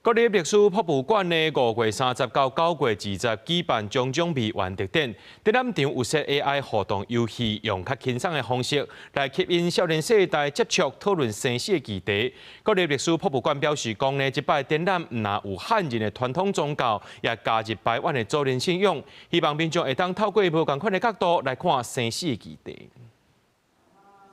國立歷史博物館呢，5月30到9月20舉辦張蔣美原特展，展覽場有設 AI 互動遊戲，用較輕鬆的方式來吸引少年世代接觸討論生死的議題。國立歷史博物館表示講呢，這擺展覽毋但有漢人的傳統宗教，也加入排灣的祖靈信仰，希望民眾會當透過無仝款的角度來看生死的議題。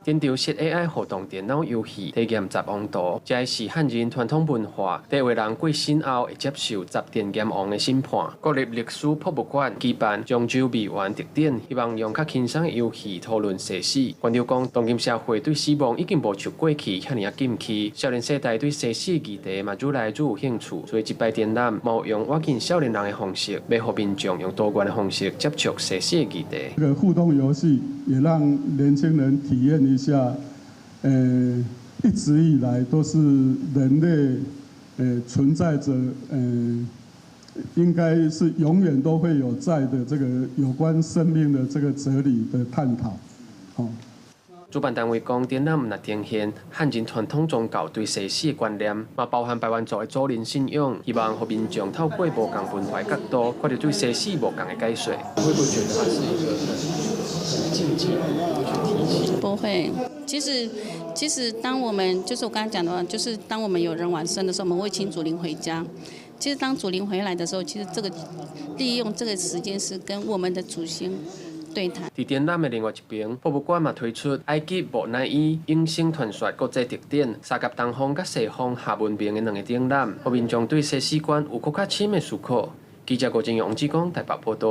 展場設 AI 互動電腦遊戲，體驗十王圖，這是漢人傳統文化，佇話人過身後會接受十殿閻王的審判。國立歷史博物館舉辦漳州美元特展，希望用較輕鬆的遊戲討論生死。館長講，當今社會對死亡已經無像過去遐爾仔禁忌，少年世代對生死議題嘛愈來愈有興趣，所以這擺展覽嘛用倚近少年人的方式，欲予民眾用多元的方式接觸生死的議題。這個互動遊戲也讓年輕人體驗一下，一直以來都是人類，存在着，應該是永遠都會有在的這個有關生命的這個哲理的探討，好。主辦單位講，展覽毋但呈現漢人傳統宗教對生死的觀念，嘛包含排灣族的祖靈信仰，希望予民眾透過無仝文化角度，看著對生死無仝的解說。會不會覺得它是一個很禁忌去提起？不會，其實當我們就是我剛才講的話，就是當我們有人往生的時候，我們會請祖靈回家。其實當祖靈回來的時候，其實這個利用這個時間是跟我們的祖先對談。佇展覽的另外一邊，博物館嘛推出埃及木乃伊永生傳說國際特展，相佮東方佮西方下文明的兩个展覽，予民眾對生死觀有閣較深的思考。記者郭正陽、王志剛台北報道。